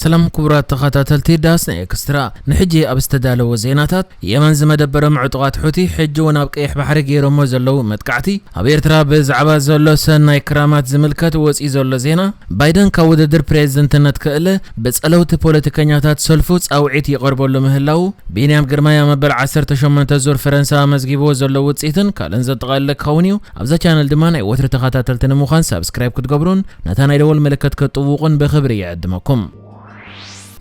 ሰላም ክቡራት ተኸታተልቲ ዳስና ኤክስትራ፣ ንሕጂ ኣብ ዝተዳለወ ዜናታት፣ የመን ዝመደበሮም ዕጡቓት ሑቲ ሕጂ እውን ኣብ ቀይሕ ባሕሪ ገይሮሞ ዘለዉ መጥቃዕቲ፣ ኣብ ኤርትራ ብዛዕባ ዘሎ ሰናይ ክራማት ዝምልከት ወፂኡ ዘሎ ዜና፣ ባይደን ካብ ውድድር ፕሬዝደንትነት ክእለ ብጸለውቲ ፖለቲከኛታት ሰልፉ ጻውዒት ይቐርበሉ ምህላዉ፣ ቢንያም ግርማይ ኣብ መበል ዓሰርተ ሸሞንተ ዙር ፈረንሳ ኣመዝጊብዎ ዘሎ ውጽኢትን ካልእን ዘጠቓልል ክኸውን እዩ። ኣብዛ ቻነል ድማ ናይ ወትሪ ተኸታተልቲ ንምዃን ሳብስክራይብ ክትገብሩን ነታ ናይ ደወል ምልክት ክትጥውቑን ብኽብሪ ይዕድመኩም።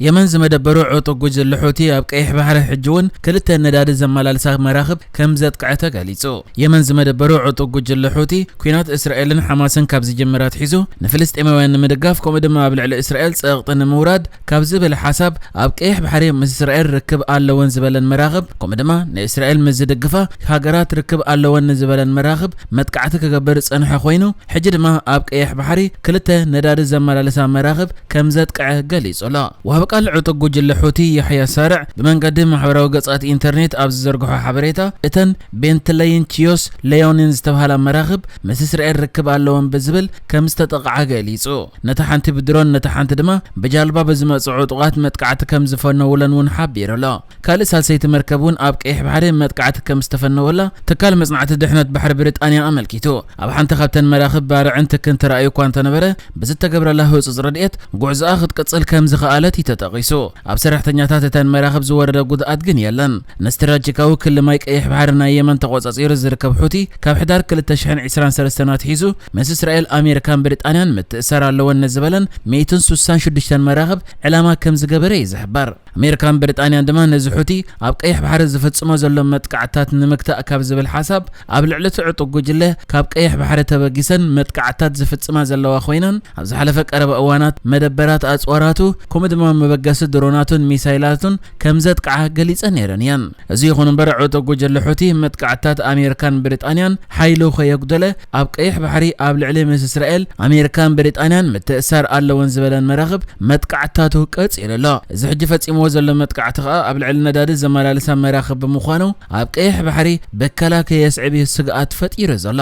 የመን ዝመደበሩ ዕጡቕ ጉጅለ ሑቲ ኣብ ቀይሕ ባሕሪ ሕጂ እውን ክልተ ነዳዲ ዘመላልሳ መራኽብ ከም ዘጥቅዐ ተገሊጹ። የመን ዝመደበሩ ዕጡቕ ጉጅለ ሑቲ ኲናት እስራኤልን ሓማስን ካብ ዝጅምር ኣትሒዙ ንፍልስጤማውያን ንምድጋፍ ከምኡ ድማ ኣብ ልዕሊ እስራኤል ጸቕጢ ንምውራድ ካብ ዝብል ሓሳብ ኣብ ቀይሕ ባሕሪ ምስ እስራኤል ርክብ ኣለወን ዝበለን መራኽብ ከምኡ ድማ ንእስራኤል ምስ ዝድግፋ ሃገራት ርክብ ኣለወን ንዝበለን መራኽብ መጥቃዕቲ ክገብር ዝጸንሐ ኮይኑ ሕጂ ድማ ኣብ ቀይሕ ባሕሪ ክልተ ነዳዲ ዘመላልሳ መራኽብ ከም ዘጥቅዐ ገሊጹ ኣሎ። ወሃቢ ቃል ዕጡቕ ጉጅለ ሑቲ ያሕያ ሳርዕ ብመንገዲ ማሕበራዊ ገጻት ኢንተርኔት ኣብ ዝዘርግሖ ሓበሬታ እተን ቤንትለይን ቺዮስ ሌዮኒን ዝተባህላ መራኽብ ምስ እስራኤል ርክብ ኣለወን ብዝብል ከም ዝተጠቕዓ ገሊጹ። ነታ ሓንቲ ብድሮን ነታ ሓንቲ ድማ ብጃልባ ብዝመጹ ዕጡቓት መጥቃዕቲ ከም ዝፈነውለን እውን ሓቢሩ ኣሎ። ካልእ ሳልሰይቲ መርከብ እውን ኣብ ቀይሕ ባሕሪ መጥቃዕቲ ከም ዝተፈነወላ ትካል መጽናዕቲ ድሕነት ባሕሪ ብሪጣንያ ኣመልኪቱ። ኣብ ሓንቲ ካብተን መራኽብ ባርዕን ትክን ተራእዩ እኳ እንተነበረ፣ ብዝተገብረላ ህጹጽ ረድኤት ጉዕዞኣ ክትቅጽል ከም ዝኸኣለት እዩ ተጠቒሱ። ኣብ ሰራሕተኛታት እተን መራኽብ ዝወረደ ጉድኣት ግን የለን። ንስትራቴጂካዊ ክሊ ማይ ቀይሕ ባሕሪ ናይ የመን ተቖጻጺሩ ዝርከብ ሑቲ፣ ካብ ሕዳር ክልተ ሽሕን ዕስራን ሰለስተን ኣትሒዙ ምስ እስራኤል፣ ኣሜሪካን ብሪጣንያን ምትእሳር ኣለወን ንዝበለን ሚእትን ስሳን ሽዱሽተን መራኽብ ዕላማ ከም ዝገበረ እዩ ዝሕበር። ኣሜሪካን ብሪጣንያን ድማ ነዚ ሑቲ ኣብ ቀይሕ ባሕሪ ዝፍጽሞ ዘሎ መጥቃዕትታት ንምግታእ ካብ ዝብል ሓሳብ ኣብ ልዕሊ እቲ ዕጡቕ ጉጅለ ካብ ቀይሕ ባሕሪ ተበጊሰን መጥቃዕትታት ዝፍጽማ ዘለዋ ኮይነን፣ ኣብ ዝሓለፈ ቀረባ እዋናት መደበራት ኣጽዋራቱ ከምኡ ድማ መበገሲ ድሮናቱን ሚሳይላቱን ከም ዘጥቅዓ ገሊጸን ነይረን እየን። እዚ ይኹን እምበር ዕጡቕ ጉጅለ ሑቲ መጥቃዕትታት ኣሜሪካን ብሪጣንያን ሓይሉ ከየጉደለ ኣብ ቀይሕ ባሕሪ ኣብ ልዕሊ ምስ እስራኤል፣ ኣሜሪካን ብሪጣንያን ምትእሳር ኣለወን ዝበለን መራኽብ መጥቃዕትታቱ ቀጺሉ ኣሎ። እዚ ሕጂ ፈጺምዎ ዘሎ መጥቃዕቲ ከኣ ኣብ ልዕሊ ነዳዲ ዘመላልሳ መራኽብ ብምዃኑ ኣብ ቀይሕ ባሕሪ ብከላ ከየስዕብ እዩ ስግኣት ፈጢሩ ዘሎ።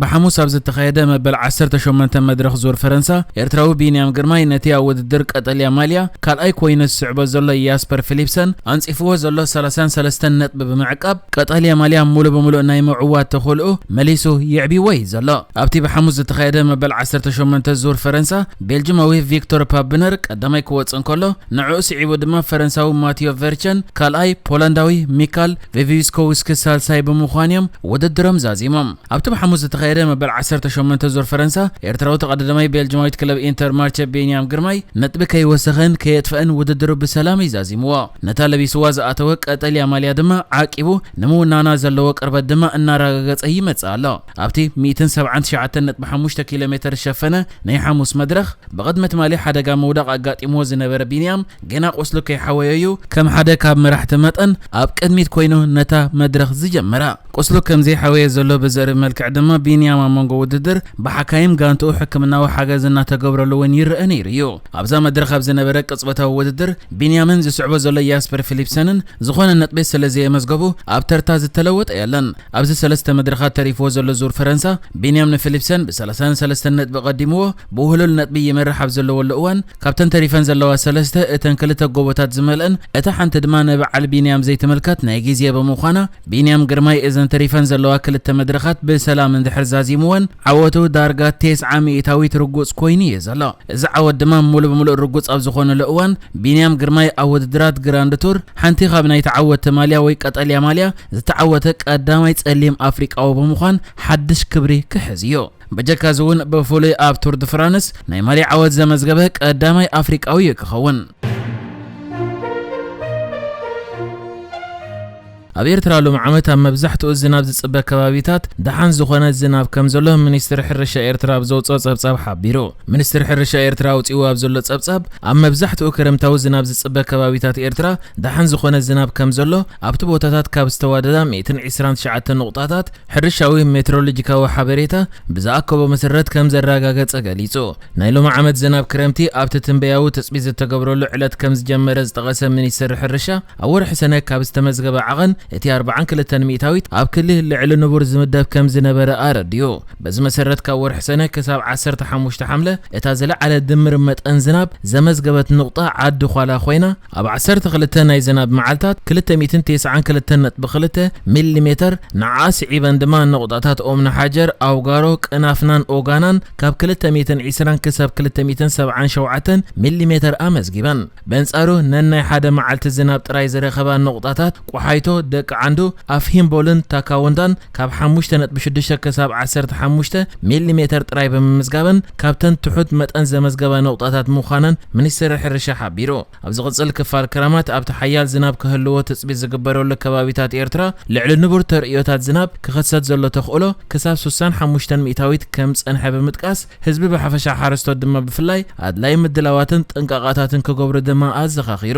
ብሓሙስ ኣብ ዝተኻየደ መበል ዓሰርተ ሸሞንተ መድረኽ ዙር ፈረንሳ፣ ኤርትራዊ ቢንያም ግርማይ ነቲ ኣብ ውድድር ቀጠልያ ማልያ ካልኣይ ኮይኑ ዝስዕቦ ዘሎ ያስፐር ፊሊፕሰን ኣንጺፍዎ ዘሎ ሰላሳን ሰለስተን ነጥቢ ብምዕቃብ፣ ቀጠልያ ማልያ ሙሉ ብምሉእ ናይ ምዕዋት ተኽእልኡ መሊሱ የዕቢዎ እዩ ዘሎ። ኣብቲ ብሓሙስ ዝተኻየደ መበል ዓሰርተ ሸሞንተ ዙር ፈረንሳ፣ ቤልጅማዊ ቪክቶር ፓብነር ቀዳማይ ክወጽእ እንከሎ፣ ንዕኡ ስዒቡ ድማ ፈረንሳዊ ማቲዮ ቨርቸን ካልኣይ፣ ፖላንዳዊ ሚካል ቬቪስኮውስኪ ሳልሳይ ብምዃን እዮም ውድድሮም ዛዚሞም። ኣብቲ ብሓሙስ ዝተኻየደ መበል ዓሰርተ ሸሞንተ ዙር ፈረንሳ፣ ኤርትራዊ ተቐዳዳማይ ቤልጅማዊት ክለብ ኢንተር ማርቸ ቢንያም ግርማይ ነጥቢ ከይወሰኸን ከየጥፈአን ውድድሩ ብሰላም እዩ ዛዚምዎ። ነታ ለቢስዋ ዝኣተወ ቀጠልያ ማልያ ድማ ዓቂቡ ንምውናና ዘለዎ ቅርበት ድማ እናረጋገጸ ይመጽእ ኣሎ። ኣብቲ ሚእትን ሰብዓን ትሽዓተን ነጥቢ ሓሙሽተ ኪሎ ሜተር ዝሸፈነ ናይ ሓሙስ መድረኽ፣ ብቕድሚ ትማሊ ሓደጋ ምውዳቕ ኣጋጢምዎ ዝነበረ ቢንያም፣ ገና ቁስሉ ከይሓወዮ እዩ ከም ሓደ ካብ መራሕቲ መጠን ኣብ ቅድሚት ኮይኑ ነታ መድረኽ ዝጀመራ። ቁስሉ ከም ዘይሓወየ ዘሎ ብዘርኢ መልክዕ ድማ፣ ቢንያም ኣብ መንጎ ውድድር ብሓካይም ጋንትኡ ሕክምናዊ ሓገዝ እናተገብረሉ እውን ይረአ ነይሩ እዩ። ኣብዛ መድረኽ ኣብ ዝነበረ ቅጽበታዊ ውድድር፣ ቢንያምን ዝስዕቦ ዘሎ ያስፐር ፊሊፕሰንን ዝኾነ ነጥቢ ስለ ዘየመዝገቡ፣ ኣብ ተርታ ዝተለወጠ የለን። ኣብዚ ሰለስተ መድረኻት ተሪፍዎ ዘሎ ዙር ፈረንሳ፣ ቢንያም ንፊሊፕሰን ብሰላሳን ሰለስተን ነጥቢ ቀዲምዎ፣ ብውህሉል ነጥቢ ይመርሕ ኣብ ዘለወሉ እዋን፣ ካብተን ተሪፈን ዘለዋ ሰለስተ፣ እተን ክልተ ጎቦታት ዝመልአን፣ እታ ሓንቲ ድማ ንበዓል ቢንያም ዘይትምልከት ናይ ግዜ ብምዃና፣ ቢንያም ግርማይ እዘን ተሪፈን ዘለዋ ክልተ መድረኻት ብሰላም እንድሕር ዛዚምወን፣ ዓወቱ ዳርጋ ተስዓ ሚእታዊት ርጉጽ ኮይኑ እዩ ዘሎ። እዚ ዓወት ድማ ሙሉ ብምሉእ ርጉጽ ኣብ ዝኾነሉ እዋን፣ ቢንያም ግርማይ ኣብ ውድድራት ግራንድ ቱር ሓንቲ ካብ ናይ ተዓወትቲ ማልያ ወይ ቀጠልያ ማልያ ዝተዓወተ ቀዳማይ ጸሊም ኣፍሪቃዊ ብምዃን ሓድሽ ክብሪ ክሕዝ እዩ። ብጀካ እዚ እውን ብፍሉይ ኣብ ቱር ድ ፍራንስ ናይ ማልያ ዓወት ዘመዝገበ ቀዳማይ ኣፍሪቃዊ እዩ ክኸውን። ኣብ ኤርትራ ሎም ዓመት ኣብ መብዛሕትኡ ዝናብ ዝጽበ ከባቢታት ደሓን ዝኾነ ዝናብ ከም ዘሎ ሚኒስትሪ ሕርሻ ኤርትራ ኣብ ዘውጽኦ ጸብጻብ ሓቢሩ። ሚኒስትሪ ሕርሻ ኤርትራ ኣውጺኡ ኣብ ዘሎ ጸብጻብ፣ ኣብ መብዛሕትኡ ክረምታዊ ዝናብ ዝጽበ ከባቢታት ኤርትራ ደሓን ዝኾነ ዝናብ ከም ዘሎ ኣብቲ ቦታታት ካብ ዝተዋደዳ ሚእትን ዕስራን ትሽዓተን ንቑጣታት ሕርሻዊ ሜትሮሎጂካዊ ሓበሬታ ብዝኣከቦ መሰረት ከም ዘረጋገጸ ገሊጹ። ናይ ሎሚ ዓመት ዝናብ ክረምቲ ኣብቲ ትንበያዊ ትጽቢት ዝተገብረሉ ዕለት ከም ዝጀመረ ዝጠቐሰ ሚኒስትሪ ሕርሻ፣ ኣብ ወርሒ ሰነ ካብ ዝተመዝገበ ዓቐን እቲ ኣርባዓን ክልተን ሚእታዊት ኣብ ክሊ ልዕሊ ንቡር ዝምደብ ከም ዝነበረ ኣረዲኡ። በዚ መሰረት ካብ ወርሒ ሰነ ክሳብ ዓሰርተ ሓሙሽተ ሓምለ እታ ዝለዓለ ድምር መጠን ዝናብ ዘመዝገበት ንቑጣ ዓዲ ዃላ ኮይና፣ ኣብ ዓሰርተ ክልተ ናይ ዝናብ መዓልታት ክልተ ሚእትን ተስዓን ክልተን ነጥቢ ክልተ ሚሊሜተር፣ ንዓ ስዒበን ድማ ንቑጣታት ኦምና ሓጀር፣ ኣውጋሮ፣ ቅናፍናን ኦጋናን ካብ ክልተ ሚእትን ዕስራን ክሳብ ክልተ ሚእትን ሰብዓን ሸውዓተን ሚሊሜተር ኣመዝጊበን። በንጻሩ ነናይ ሓደ መዓልቲ ዝናብ ጥራይ ዝረኸባ ንቑጣታት ቆሓይቶ፣ ደቂ ዓንዱ፣ ኣፍሂምቦልን ታካወንዳን ካብ ሓሙሽተ ነጥቢ ሽዱሽተ ክሳብ ዓሰርተ ሓሙሽተ ሚሊሜተር ጥራይ ብምምዝጋበን ካብተን ትሑት መጠን ዘመዝገባ ንቑጣታት ምዃነን ሚኒስትሪ ሕርሻ ሓቢሩ። ኣብ ዝቕጽል ክፋል ክረማት ኣብቲ ሓያል ዝናብ ክህልዎ ትጽቢት ዝግበረሉ ከባቢታት ኤርትራ ልዕሊ ንቡር ተርእዮታት ዝናብ ክኸሰት ዘሎ ተኽእሎ ክሳብ ሱሳን ሓሙሽተን ሚእታዊት ከም ጸንሐ ብምጥቃስ፣ ህዝቢ ብሓፈሻ ሓረስቶት ድማ ብፍላይ ኣድላይ ምድላዋትን ጥንቃቓታትን ክገብሩ ድማ ኣዘኻኺሩ።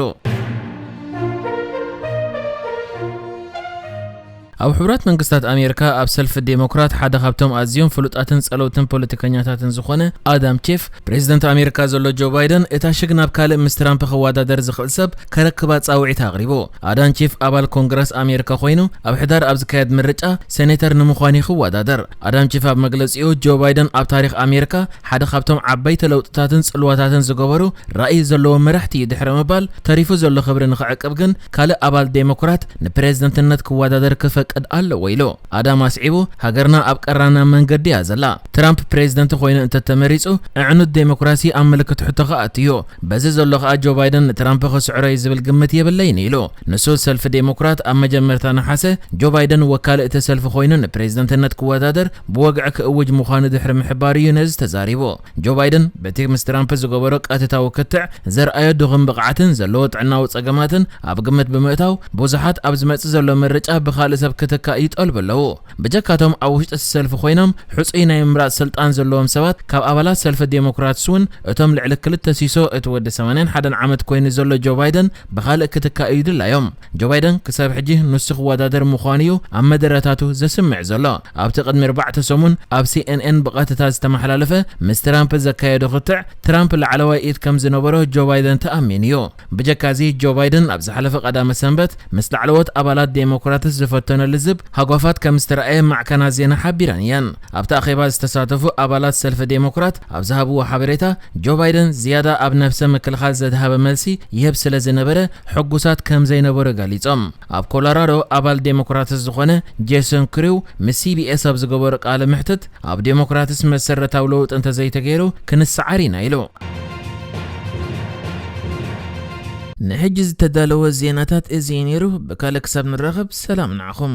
ኣብ ሕቡራት መንግስታት ኣሜሪካ ኣብ ሰልፊ ዴሞክራት ሓደ ካብቶም ኣዝዮም ፍሉጣትን ጸለውትን ፖለቲከኛታትን ዝኾነ ኣዳም ቺፍ፣ ፕሬዚደንት ኣሜሪካ ዘሎ ጆ ባይደን እታ ሽግ ናብ ካልእ ምስ ትራምፕ ክወዳደር ዝኽእል ሰብ ከረክባ ጻውዒት ኣቕሪቡ። ኣዳም ቺፍ ኣባል ኮንግረስ ኣሜሪካ ኮይኑ ኣብ ሕዳር ኣብ ዝካየድ ምርጫ ሴኔተር ንምዃን እዩ ክወዳደር። ኣዳም ቺፍ ኣብ መግለጺኡ ጆ ባይደን ኣብ ታሪኽ ኣሜሪካ ሓደ ካብቶም ዓበይቲ ለውጥታትን ጽልዋታትን ዝገበሩ ራእይ ዘለዎ መራሕቲ እዩ ድሕሪ ምባል፣ ተሪፉ ዘሎ ክብሪ ንኽዕቅብ ግን ካልእ ኣባል ዴሞክራት ንፕሬዝደንትነት ክወዳደር ክፈቅድ ኣለዎ ኢሉ። ኣዳም ኣስዒቡ፣ ሃገርና ኣብ ቀራና መንገዲ እያ ዘላ። ትራምፕ ፕሬዝደንት ኮይኑ እንተተመሪጹ፣ ኣዕኑድ ዴሞክራሲ ኣብ ምልክት ሕቶ ክኣቱ እዩ። በዚ ዘሎ ከኣ ጆ ባይደን ንትራምፕ ክስዕሮ እዩ ዝብል ግምት የብለይን ኢሉ። ንሱ ሰልፊ ዴሞክራት ኣብ መጀመርታ ነሓሰ ጆ ባይደን ወካሊ እቲ ሰልፊ ኮይኑ ንፕሬዝደንትነት ክወዳደር ብወግዒ ክእውጅ ምዃኑ ድሕሪ ምሕባሩ እዩ ነዚ ተዛሪቡ። ጆ ባይደን በቲ ምስ ትራምፕ ዝገበሮ ቀጥታዊ ክትዕ ዘርኣዮ ድኹም ብቕዓትን ዘለዎ ጥዕናዊ ጸገማትን ኣብ ግምት ብምእታው፣ ብዙሓት ኣብ ዝመጽእ ዘሎ ምርጫ ብኻልእ ሰብ ክትካእ ይጠልቡ ኣለዉ። ብጀካቶም ኣብ ውሽጢ እቲ ሰልፊ ኮይኖም ሕጹይ ናይ ምምራጽ ስልጣን ዘለዎም ሰባት፣ ካብ ኣባላት ሰልፊ ዴሞክራትስ እውን እቶም ልዕሊ ክልተ ሲሶ እቲ ወዲ ሰማንያን ሓደን ዓመት ኮይኑ ዘሎ ጆ ባይደን ብኻልእ ክትካእ እዩ ድላዮም። ጆ ባይደን ክሳብ ሕጂ ንሱ ክወዳደር ምዃኑ እዩ ኣብ መደረታቱ ዘስምዕ ዘሎ። ኣብቲ ቅድሚ ኣርባዕተ ሰሙን ኣብ ሲኤንኤን ብቐጥታ ዝተመሓላለፈ ምስ ትራምፕ ዘካየዶ ክትዕ፣ ትራምፕ ላዕለዋይ ኢድ ከም ዝነበሮ ጆ ባይደን ተኣሚኑ እዩ። ብጀካዚ ጆ ባይደን ኣብ ዝሓለፈ ቀዳመ ሰንበት ምስ ላዕለዎት ኣባላት ዴሞክራትስ ዝፈተኖ ልዝብ ሃጓፋት ከም ዝተረኣየ ማዕከናት ዜና ሓቢረን እየን። ኣብቲ ኣኼባ ዝተሳተፉ ኣባላት ሰልፊ ዴሞክራት ኣብ ዝሃብዎ ሓበሬታ፣ ጆ ባይደን ዝያዳ ኣብ ነብሰ ምክልኻል ዘድሃበ መልሲ ይህብ ስለ ዝነበረ ሕጉሳት ከም ዘይነበሩ ገሊጾም። ኣብ ኮሎራዶ ኣባል ዴሞክራትስ ዝኾነ ጄሰን ክሪው ምስ ሲቢኤስ ኣብ ዝገበሮ ቃለ መሕትት፣ ኣብ ዴሞክራትስ መሰረታዊ ለውጢ እንተዘይተገይሩ ክንሰዓር ኢና ኢሉ። ንሕጂ ዝተዳለወ ዜናታት እዚ እዩ ነይሩ። ብካልእ ክሳብ ንራኸብ ሰላም ንዓኹም።